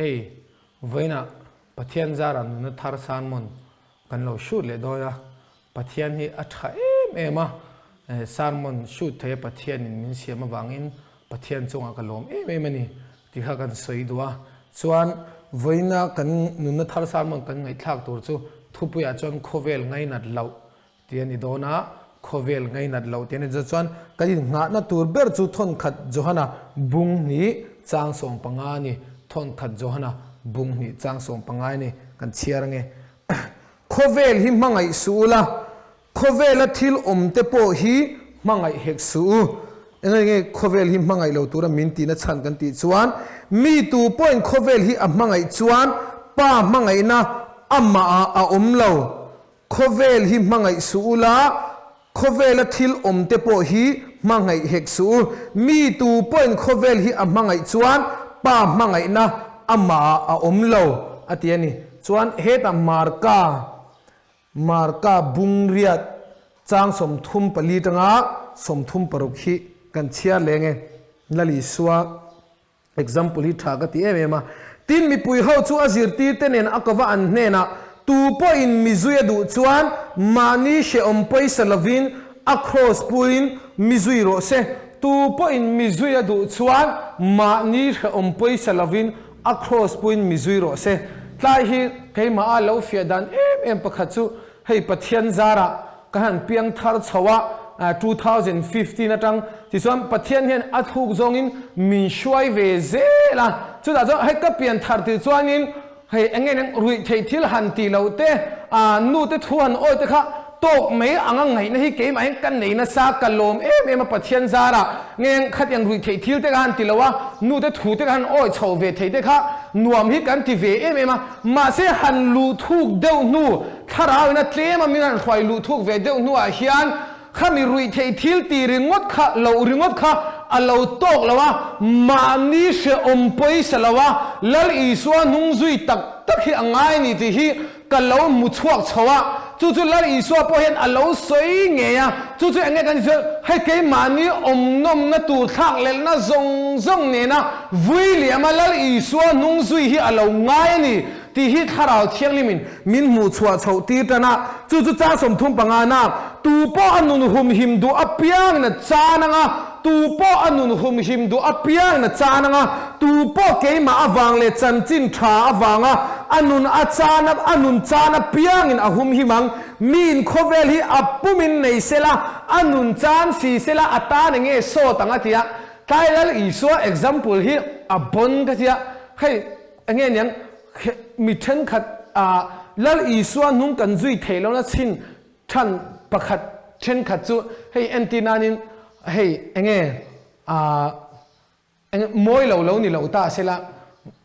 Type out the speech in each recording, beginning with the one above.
Hei vawiinah Pathian zarah nunna thar sermon kan lo shoot leh dawn a, Pathian hi a tha em em a, sermon shoot theia Pathianin min siam avangin Pathian chungah ka lawm em em a ni tih kha kan sawi duh a. Chuan vawiina kan nunna thar sermon kan ngaihthlak tur chu thupuiah chuan khawvel ngainat loh tih a ni dawn a, khawvel ngainat loh tih a ni dawn chuan kan innghahna tur ber chu thawnkhat Johana bung hnih chang 15 a ni, thawnkhat Johana bung hnih chang 15 a ni kan chhiar ange. Khawvel hi hmangaih suh ula, khawvela thil awm te pawh hi hmangaih hek suh u. Eng nge khawvel hi hmangaih lo tura min tihna chhan kan tih chuan, mi tu pawhin khawvel hi a hmangaih chuan Pa hmangaihna amahah a awm lo. Khawvel hi hmangaih suh ula, khawvela thil awm te pawh hi hmangaih hek suh u. Mi tu pawhin khawvel hi a hmangaih chuan Pa hmangaihna amahah a awm lo, a ti a ni. Chuan hetah Marka, Marka bungriat chang 34 tanga 36 hi kan chhiar leng e. Lal Isua Example hi tha ka ti em em a. Tin, mipui ho chu a zirtirte nen a kova an hnenah, Tu pawhin mizui a duh chuan mahni hrehawm pawisa lovin a cross puiin mizui rawh se. Tu pawhin mizui a duh chuan mahni hrehawm pawisa lovin a cross puiin mizui rawh se. Tlai hi keimah a lo fiah dan em em pakhat chu hei Pathian zarah Ka han piang thar chho a, 2015 atang tichuan Pathian hian a thluk zawngin min hruai ve zel a, chutah chuan hei ka pian thar tih chuanin hei eng nge neng ruih theih thil han tih loh te, nu te thu han awi te kha tawk mai anga ngaihna hi keimah hian ka nei nasa, ka lawm em em a Pathian zarah nge khatiang ruih theih thil te kha han ti lo a, nu te thu te kha han awi chho ve thei te kha nuam hi kan ti ve em em a, mahse han luh thuk deuh hnu Thlarau ina tlem a min han hruai luh thuk ve deuh hnuah hian khami ruih theih thil ti ringawt kha loh ringawt kha a lo tawk lo a, mahni hrehawm pawisa lo a, Lal Isua hnung zui tak tak hi a ngai a ni tih hi ka lo hmu chhuak chho a, chu chu Lal Isua pawh hian a lo sawi ngei a, chu chu eng nge kan tih chuan hei keimahni awm nawmna tur thlak lelhna zawng zawng nena vui liama Lal Isua hnung zui hi a lo ngai a ni. Tih hi Thlarau Thianghlimin min hmuh chhuah chhoh tir tan a, chu chu chang 35 na, Tu pawh a nun humhim duh apiangin a chan ang a, tu pawh a nun humhim duh apiangin a chan ang a, tu pawh keimah avang leh chanchin tha avanga a nun a chan a, a nun chan apiangin a humhim ang. Miin khawvel hi a pumin nei sela, a nun chan si sela a tan enge sawt ang a ti a. Tlai Lal Isua example hi a bon ka ti a, hei, Enge niang mi thenkhat ah Lal Isua hnung kan zui theih lohna chhin than pakhat thenkhat chu hei entir nanin hei enge ah enge mawi lo lo ni lo ta sela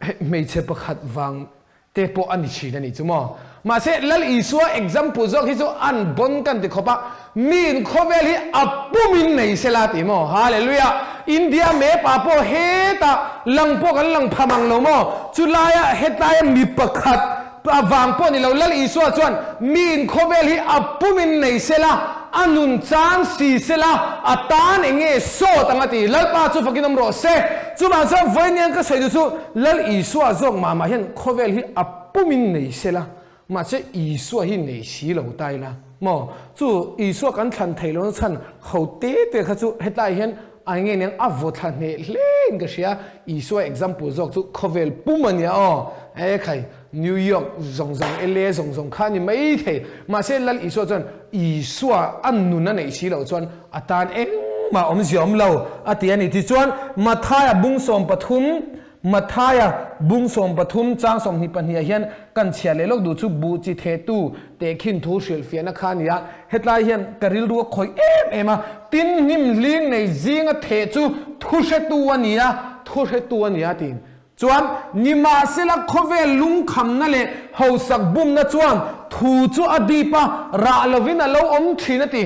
hmeichhe pakhat vang te pawh a ni thin a nih chu maw. Mahse Lal Isua example zawk hi chu an bon kan ti khawp a, miin khawvel hi a pumin nei sela ti maw? Hallelujah! India map ah pawh hetah lang pawh kan lang pha mang lo maw? Chulaia hetlaia mi pakhat vang pawh ni lo Lal Isua chuan miin khawvel hi a pumin nei sela, a nun chang si sela, a tan eng nge sawt ang a ti. Lalpa chu fakin awm rawh se. Chuvang chuan vawiin ka sawi duh chu Lal Isua zawk mah mah hian khawvel hi a Pumin nei sela, mahse Isua hi nei si lo ta ila maw? Chu Isua kan thlan theih lohna chhan ho te te kha chu hetlai hian a nge niang a vaw thla hneh hle in ka hria. Isua example zawk chu khawvel pum a nia aw. E khai, New York zawng zawng, LA zawng zawng kha a ni mai thei. Mahse Lal Isua chuan Isua a nun a neih si loh chuan a tan engmah awmzia awm lo a ti a ni. Tichuan Mathaia bung 13 Mathaia bung 13 chang 22 ah hian kan chhiar leh lawk duh chu buh chi thehtu tehkhin thu hrilhfiahna kha a ni a, hetlai hian ka rilru a khawih em em a, tin hnim hling nei zinga theh chu thuhretu a ni a, thuhretu a ni a tiin. Chuan, nimahsela khawvel lungkhamna leh hausak bumna chuan thu chu a dip a, rah lovin a lo awm thin a ti.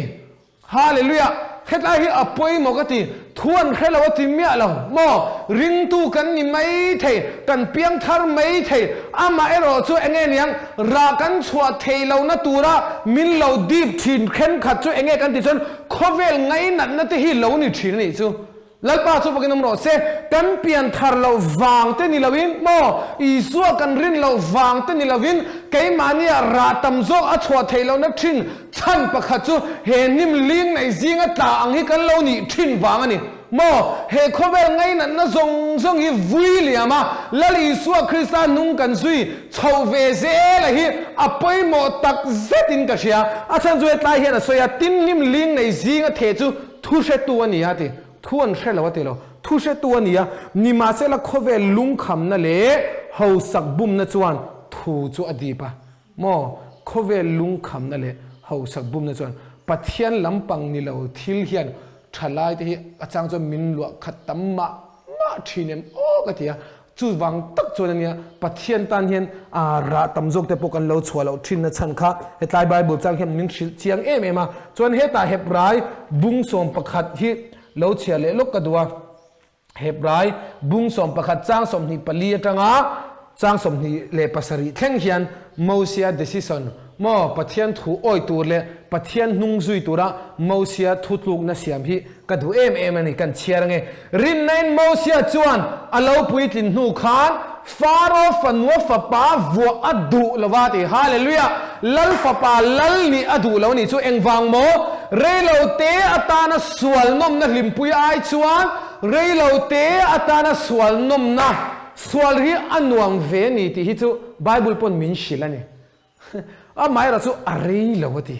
Hallelujah! Hetlai hi a pawimawh ka ti, thu an hre lo a ti miah lo maw? Ringtu kan ni mai thei, kan piang thar mai thei, amah erawh chu enge niang, rah kan chhuah thei lohna tura min lo dip thin thenkhat chu enge kan tih chuan khawvel ngainatna te hi lo ni thin a nih chu. Lalpa chu vakin awm rawh se. Kan pian thar loh vang te ni loin maw, Isua kan rin loh vang te ni loin keimahnia rah tam zawk a chhuah theih lohna thin chhan pakhat chu he hnim ling nei zinga tla ang hi kan lo nih thin vang a ni. Maw, he khawvel ngainatna zawng zawng hi vui liam a, Lal Isua Krista hnung kan zui chhoh ve zel a hi a pawimawh tak zetin ka hria. A chhan chu hetlai hian a sawi a, tin hnim ling nei zinga theh chu Thu hretu a ni a ti. Thu an hre lo a ti lo. Thu hretu a ni a, nimahsela khawvel lungkhamna leh hausak bumna chuan thu chu a dip a. Maw? Khawvel lungkhamna leh hausak bumna chuan Pathian lampang ni lo thil hian thalai te hi a chang chuan min luah khat tam mah mah thin em aw ka ti a. Chuvang tak chuan a nia, Pathian tan hian rah tam zawk te pawh kan lo chhuah loh thinna chhan kha hetlai Bible chang hian min hrilh chiang em em a. Chuan hetah Hebrai bung 11 hi lo chhiar leh lawk ka duh a. Hebrai bung 11 chang 24 atanga chang 27 thleng hian Mosia decision maw Pathian thu awi tur leh Pathian hnung zui tura Mosia thutlukna siam hi Ka duh em em a ni, kan chhiar ange. Rinnain Mosia chuan a lo puitlin hnu khan Faro fanua fapa vuah a duh lo va ti. Hallelujah! Lal fapa lal nih a duh lo a nih chu engvang maw? Reilo te atana sual nawmna hlimpui ai chuan reilo te atana sual nawmna, sual hi a nuam ve a ni tih hi chu Bible pawn min hrilh a ni. Amaherawh chu a rei lo a ti.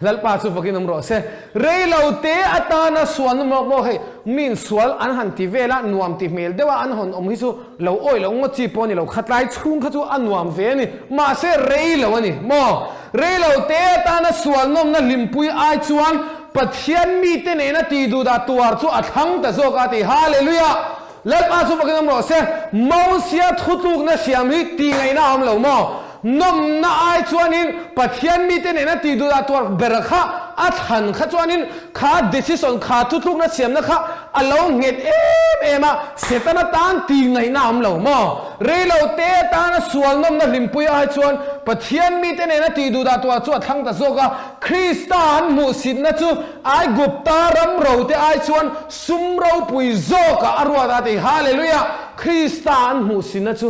Lalpa chu vakin awm rawh se. Rei lo te atana sual na maw hei miin sual an han ti vel a, nuam ti hmel deuh a an hawn awm hi chu lo awih lo ngawt chi pawh a ni lo. Khatlai chhung kha chu a nuam ve a ni. Mahse rei lo a ni maw? Rei lo te atana sual nawmna hlimpui ai chuan Pathian mite nena tih duh dah tuar chu a thlang ta zawk a ti. Hallelujah! Lalpa chu vakin awm rawh se. Mosia thutlukna siam hi tih ngaihna a awm lo maw? Nawmna ai chuanin Pathian mite nena tih duh dah tuar ber kha a thlan kha chuanin kha decision, kha thutlukna siamna kha a lo nghet em em a, Setana tan tih ngaihna a awm lo maw? Reilo te atana sual nawmna hlimpui ai chuan Pathian mite nena tih duh dah tuar chu a thlang ta zawk a, Krista an hmuhsitna chu Aigupta ram rote ai chuan sum ropui zawkah a ruat a ti. Hallelujah! Krista an hmuhsitna chu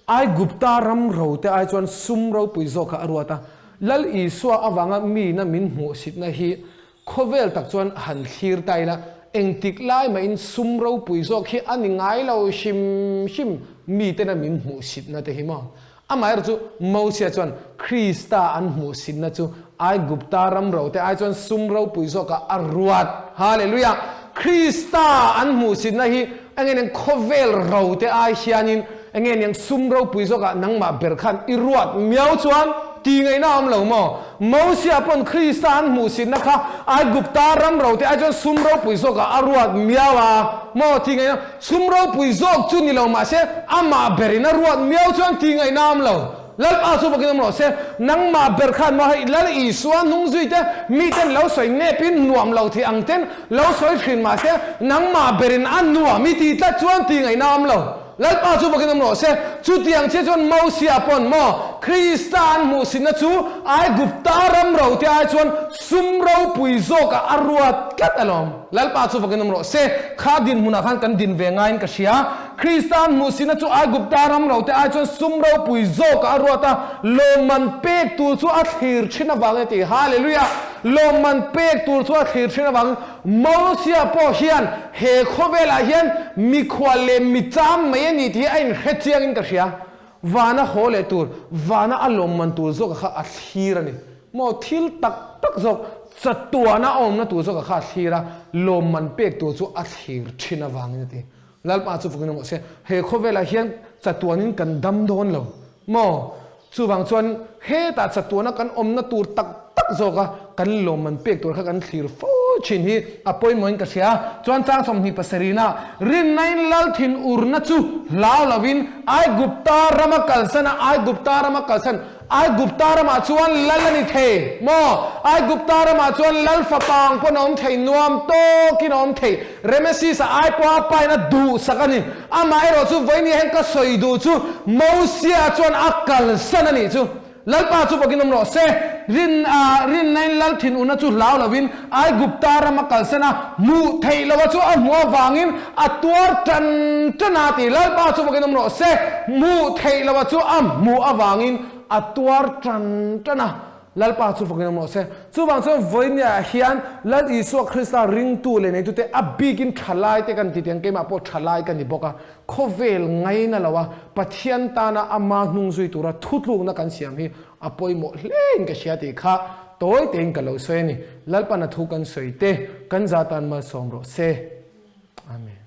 Aigupta ram rote ai chuan sum ropui zawkah a ruat a. Lal Isua avanga mina min hmuhsitna hi khawvel tak chuan han thlir ta ila, engtik lai mahin sum ropui zawk hi a ni ngai lo hrim hrim mitena min hmuhsitna te hi maw? Amaherawhchu chu Mosia chuan Krista an hmuhsitna chu Aigupta ram rote ai chuan sum ropui zawkah a ruat. Hallelujah! Krista an hmuhsitna hi enge niang khawvel rote ai hianin enge niang sum ropui zawkah nangmah ber khan i ruat miau chuan ti ngaihna a awm lo maw? Mosia pawn Krista an hmuhsitna kha Aigupta ram rote ai chuan sum ropui zawkah a ruat miau a maw? Ti ngaihna Sum ropui zawk chu ni lo mahse amah berin a ruat miau chuan ti ngaihna a awm lo. Lalpa chu vakin awm rawh se. Nangmah ber khan maw hei Lal Isua hnung zui te miten lo sawi nepin nuam lo thei ang ten lo sawi thin mahse nangmah berin a nuam i tih tlat chuan ti ngaihna a awm lo. Lalpa chu vakin awm rawh se. Chutiang chiah chuan Mosia pawn maw Krista an hmuhsitna chu Aigupta ram ro te ai chuan sum ropui zawkah a ruat tlat alawm. Lalpa chu vakin awm rawh se. Kha dinhmunah khan kan din ve ngaiin ka hria. Krista an hmuhsihna chu Aigupta ram rote ai chuan sum ropui zawkah a ruat a, lawmman pek tur chu a thlir thin avangin a ti. Hallelujah! Lawmman pek tur chu a thlir thin avangin Mosia pawh hian he khawvelah hian mikhual leh micham mai a ni tih hi a inhre chiangin ka hria. Vana haw leh tur, vana a lawmman tur zawka kha a thlir a ni. Maw thil tak tak zawk, chatuana a awmna tur zawka kha a thlir a, lawmman pek tur chu a thlir thin avangin a ti. Lalpa chu fukin a mawh se, he khawvelah hian chatuanin kan dam dawn lo maw? Chuvang chuan hetah chatuana kan awmna tur tak tak zawka kan lawmman pek tur kha kan thlir fo thin hi a pawimawhin ka hria. Chuan chang 27 ah rinnain lal thin urna chu hlau lovin Aigupta rama kalsan a, Aigupta rama kalsan, Aigupta ramah chuan lal a ni thei maw? Aigupta ramah chuan lal fapa ang pawn a awm thei, nuam tawkin a awm thei. Remesis a ai pawha a pain a duhsak a ni. Amaherawh chu vawiin hian ka sawi duh chu Mosia chuan a kalsan a nih chu. Lalpa chu vakin awm rawh se. Rin a, rinnain Lal thinurna chu hlau lovin Aigupta ram a kalsan a, hmuh theih loha chu a hmuh avangin a tuar tan tan a ti. Lalpa chu vakin awm rawh se. Hmuh theih loha chu a hmuh avangin a tuar tan tan a. Lalpa chu fakin awm rawh se. Chuvang chuan vawinia hian Lal Isua Krista ringtu leh neitute a bikin thalai te kan ti tiang keimah pawh thalai ka ni bawk a, khawvel ngaina lo a Pathian tana ama hnung zui tura thutlukna kan siam hi a pawimawh hlein ka hria tih kha tawi tein ka lo sawi a ni. Lalpan a thu kan sawi te kan za tan malsawm rawh se. Amen.